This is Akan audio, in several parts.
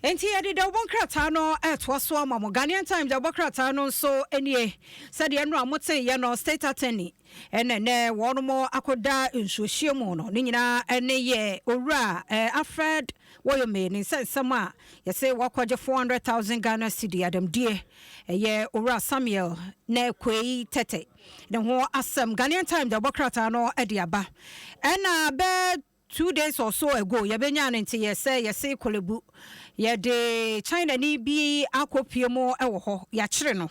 Enti yɛde dawubɔ nkrataa no retoa so ama mo. Ghanaian Times dawubɔ krataa no nso nie. Sɛdeɛ nnora moteeɛ no, State Attorney na ɛnnɛ wɔnom akɔda nsuohyeɛ mu no. Ne nyinaa ne yɛ Owura Alfred Woyome ne nsɛnsɛm a yɛse wakɔgye 400,000 Ghana cedi adamdie. Ɛyɛ Owura Samuel Nerquaye Tetteh ne ho asɛm. Ghanaian Times dawubɔ krataa no de aba. Ɛna bɛ 2 days or so ago, yɛbɛnya no nti yɛ sɛ yɛse Korle Bu yɛde China ni bi akɔpie mu wɔ hɔ, yɛakyere no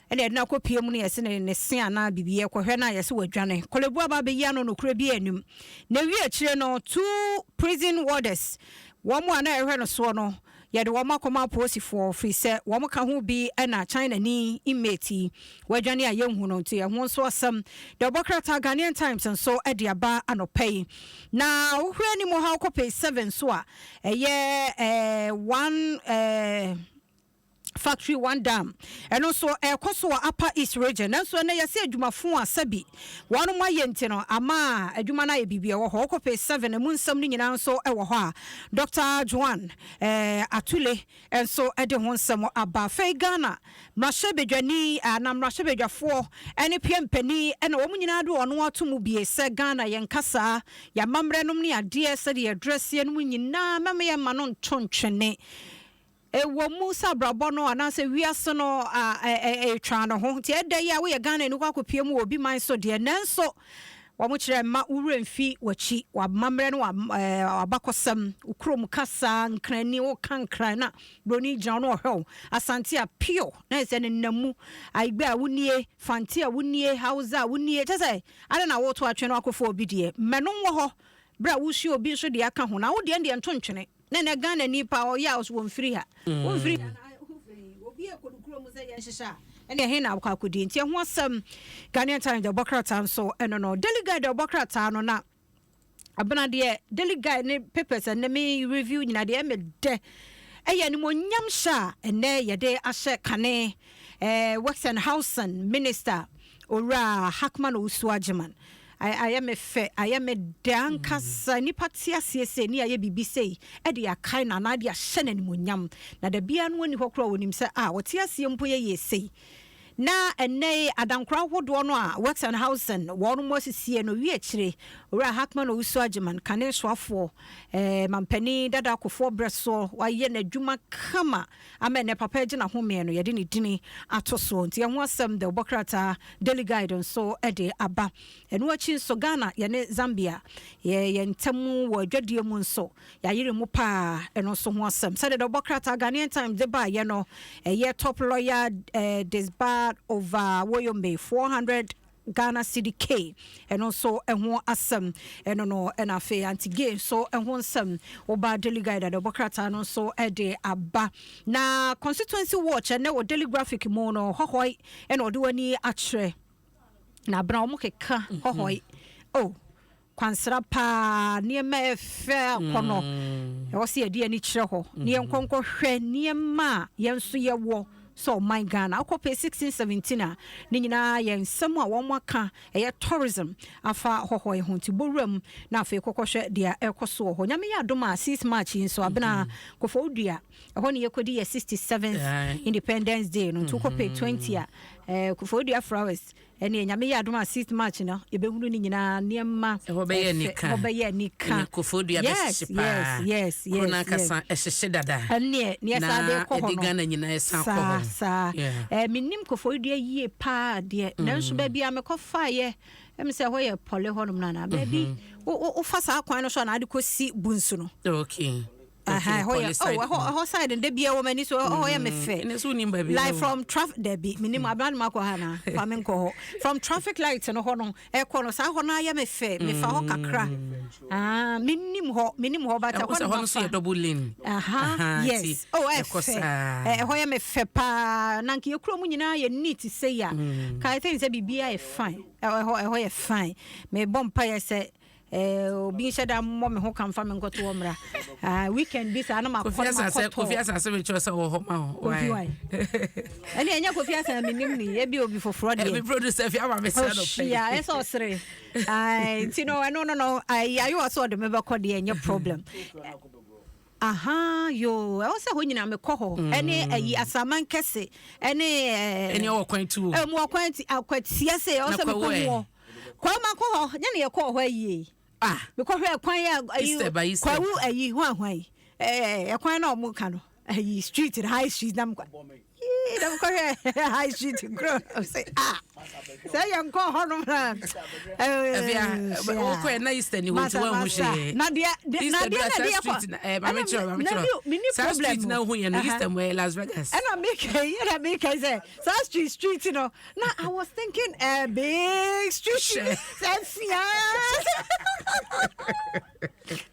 ɛna yɛde no akɔpie mu no, yɛse ne se anaa biribi, yɛkɔhwɛ no a yɛse wadwane. Korle Bu aba abɛyi ano nokorɛ bi anim na ewie akyire no, two prison warders wɔn a na ɛhwɛ no soɔ no, yɛde wɔn akɔma apolisifoɔ firi sɛ wɔn ka ho bi ɛna China ni inmate yi wadwane a yɛnhu no. Nti ɛho nso asɛm deɛ ɔbɔ krataa Ghanaian Times nso de aba anɔpa yi. Na wohwɛ anim ha wokɔ page 7 so a, ɛyɛ one factory, one dam, ɛno nso ɛkɔ so wɔ Upper East Region. Nanso ɛnɛ yɛsɛ adwumafo a sɛbi wɔn mo ayɛ nti no ama adwuma no ayɛ biribi ɛwɔ hɔ. Wokɔ page 7, emu nsɛm no nyinaa nso ɛwɔ hɔ a Dr Joan Atule nso de ho nsɛm aba. Afei Ghana mmarahyɛbadwani na mmarahyɛbadwafoɔ ne pia mpanin ɛna wɔn nyinaa de wɔn ato mu bie sɛ Ghana yɛn kasaa, yɛamammerɛ nom ne adeɛ sɛdeɛ yɛdrɛseɛ no mu nyinaa mɛma yɛn ma no nto ntwene. Ɛwɔ mu sɛ abrabɔ no anaasɛ wiase no ɛtwa ne ho, nti ɛda yi a woyɛ Ghana ni kɔ akɔpie mu wɔ obi man so deɛ, nanso wɔn kyerɛ mma wowura mfi w'akyi, w'amammerɛ no, w'abakɔsɛm, wo kurom kasa, Nkrani, woka Nkran na buroni gyina wo no ɔhwɛ wo. Asante a pure na ɛsɛ ne nam mu, Ayigbe a wonie, Fante a wonie, Hausa a wonie, kyɛ sɛ ade na woto atwene no akɔfo obi deɛ mmɛno wɔ hɔ berɛ a wosua obi nso deɛ aka ho na wo deɛ deɛ nto ntwene. Na ɛnɛ Ghana nipa ɔyɛ a wɔmfiri ha, wɔmfiri ha na obi ɛkɔ no kurom sɛ yɛnhyehyɛ a, ɛne ɛhe na akɔ akɔdi? Nti ɛho asɛm Ghanaian Times de ɔbɔ krataa nso ɛno no. Daily Guide de ɔbɔ krataa no na abena deɛ Daily Guide ne papers ɛnɛ me review nyina deɛ ɛmɛ dɛ ɛyɛ animonyam hyɛ a ɛnɛ yɛde ahyɛ kane Works and Housing Minister Owura Hackman Owusu Agyeman. Ayɛ me fɛ, ayɛ me dɛ ankasa. Nipa te aseɛ sei ne ayɛ biribi sei ɛde akae no anaa de ahyɛ no animonyam na da biara no ani hɔ koraa wɔnim sɛ a wɔte aseɛ mpo yɛ yɛ sei. Na ɛnɛ adankora ahodoɔ no a Works and Housing wɔn mo asisie no wie akyire, Owura Hackman Owusu Agyeman, kane soafoɔ mampanin dada Akofoɔ berɛ soɔ, wayɛ n'adwuma kama ama ɛnɛ papa agyina homeɛ no yɛde ne dini ato soɔ. Nti ɛho asɛm de ɔbɔ krataa Daily Guide nso de aba. Ɛno akyi nso, Ghana yɛne Zambia yɛ yɛn ntam wɔ adwadie mu nso yɛayere mu paa, ɛno nso ho asɛm sɛdeɛ de ɔbɔ krataa Ghanaian Times de baayɛ no. Ɛyɛ top lawyer disbarred over Woyome 400 Ghana cedi K, ɛno nso ɛho asɛm ɛno no. Ɛna afei anti-gay nso ɛho nsɛm woba Daily Guide a, de ɔbɔ krataa no nso ɛde aba. Na Constituency Watch ɛnɛ wɔ Daily Graphic mu no, Hɔhɔi ɛna ɔde w'ani akyerɛ na abena wɔn keka Hɔhɔi oh kwansra paa, nneɛma ɛfɛ akɔnɔ ɛwɔ sɛ yɛde ani kyerɛ hɔ ne yɛn nkɔnkɔ hwɛ nneɛma a yɛn nso yɛwɔ sɛ ɔman Ghana. Wokɔ page 16, 17 a, ne nyinaa yɛ nsɛm a wɔn aka ɛyɛ tourism afa Hɔhɔ ho. Nti bɔwura mu na afei kɔkɔhwɛ deɛ ɛkɔ so wɔ hɔ. Nyame yɛ adom a, 6 March yi nso abena Koforidua ɛhɔ ne yɛkɔdi yɛ 67th Independence Day no. Nti wokɔ page 20 a, Koforidua flowers ɛne Nyame yɛ adom a, 6 March no yɛbɛhunu ne nyinaa nneɛma. Ɛhɔ bɛyɛ anika. Ɛhɔ bɛyɛ anika. Koforidua bɛhyehye paa. Yes. Kuro no ankasa ɛhyehye dada. Ɛneɛ neɛ saa de kɔ hɔ no ɛde Ghana nyinaa ɛsan kɔ hɔ. Saa menim Koforidua yie paa deɛ, nanso baabi a mekɔ faeɛ ɛmi sɛ ɛhɔ yɛ Pɔle hɔnom no anaa baabi wofa saa kwan no so anaa de kɔsi Bunsu no. Ɛhɔ yɛ, oh, ɛhɔ side no de bia wɔ m'ani so, ɛhɔ yɛ me fɛ. Ɛnɛ so wonim baabi. Like from traffic, dabi, menim abena no makɔ ha na fa me nkɔ hɔ from traffic light no hɔ no ɛkɔ no saa hɔ no ayɛ me fɛ, mefa hɔ kakra. Ah, menim hɔ, menim hɔ, but ɛhɔ no no so yɛ double lane. Aha, yes, oh, ɛfɛ, ɛhɔ yɛ me fɛ paa. Na nka yɛ kurom nyinaa yɛ neat sɛ yi a ka I think sɛ biribiara yɛ fine. Ɛhɔ yɛ fine. Mebɔ mpaeɛ sɛ obi nhyɛ da mmɔ me ho ka mfa me nkɔto hɔ mmra. Ah, weekend bi saa na makɔ na makɔtɔ. Kofi Asase mekyerɛ sɛ wɔ hɔ ma wo. Kofi wae, ɛne ɛnyɛ Kofi Asase menim ne ebi obi foforɔ deɛ. Ɛbi producer fi ama me sɛ no pɛ. Ɔhyia ɛsɛ ɔsere nti no ɛno no ayewa sɛ ɔde me bɛkɔ deɛ, ɛnyɛ problem. Aha yoo, ɛwɔ sɛ hɔ nyinaa mekɔ hɔ. Ɛne ayi Asaman kɛse ɛne ɛɛ. Ɛne ɔwɔ kwan tu o. Ɛmu wɔ kwan ti akwatia se ɛwɔ sɛ mekɔ mu hɔ. Kwawu makɔ hɔ, nyɛ ne yɛkɔɔ hɔ ayie. Ah. Mekɔhwɛ kwan a ayi kwawu ayi ho ahwan yi. Ɛɛ ɛkwan na ɔmo ka no ayi street high street na mekɔ. Yee na mekɔhwɛ high street nkuro sɛ ah sɛ yɛ nkɔ hɔnom na. Ɛbia wokɔɛ na Easter ni hɔ nti woanhu hwee. Na deɛ na deɛ na deɛ kɔ. Ɛɛ maame kyerɛ maame kyerɛ. Saa street na wohu yɛ no Easter mu ɛyɛ Las Vegas. Ɛna meka yi ɛna meka yi sɛ saa street street no na I was thinking a big street sɛ fia.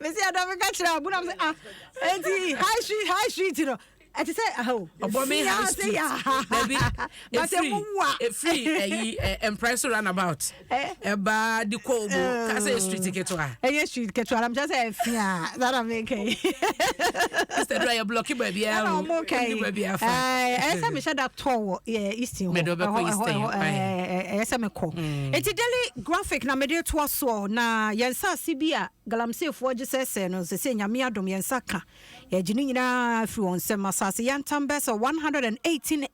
Mesi ɛdɔ meka kyerɛ abu na sɛ ah eti high street no. Ɛte sɛ aha o. Ɔbɔ me high street. Dabi. Efiri efiri ɛyi ɛ so roundabout. Ɛba de kɔ obo. Kasa yɛ street ketewa. Ɛyɛ street ketewa na mekyerɛ sɛ ɛfia. Saa na meka yi. Mr. Dura yɛ blɔki baabi a o. Ɛna ɔmo ka yi. Baabi afa. Ɛyɛ sɛ mehyɛ da tɔ wɔ Eastern hɔ. Mɛdɔ bɛkɔ Eastern. Ɛyɛ sɛ mekɔ. Eti daily graphic na mede toa soɔ na yɛn nsaase bi a galamseyfoɔ gye sɛsɛɛ no sɛ Nyame adom yɛn nsa ka. Yɛgye ne nyinaa firi wɔn nsam. Asase yantam bɛyɛ sɛ 118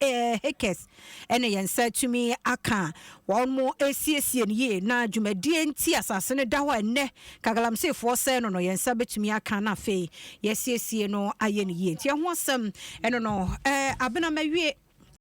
acres na yɛn nsa atumi aka. Wɔasiesie no yie na dwumadie nti asase no da hɔ a ɛnnɛ ka galamseyfoɔ sɛe no no, yɛn nsa bɛtumi aka na afei yɛasiesie no ayɛ no yie. Nti ɛho asɛm ɛno no. Abena mawie.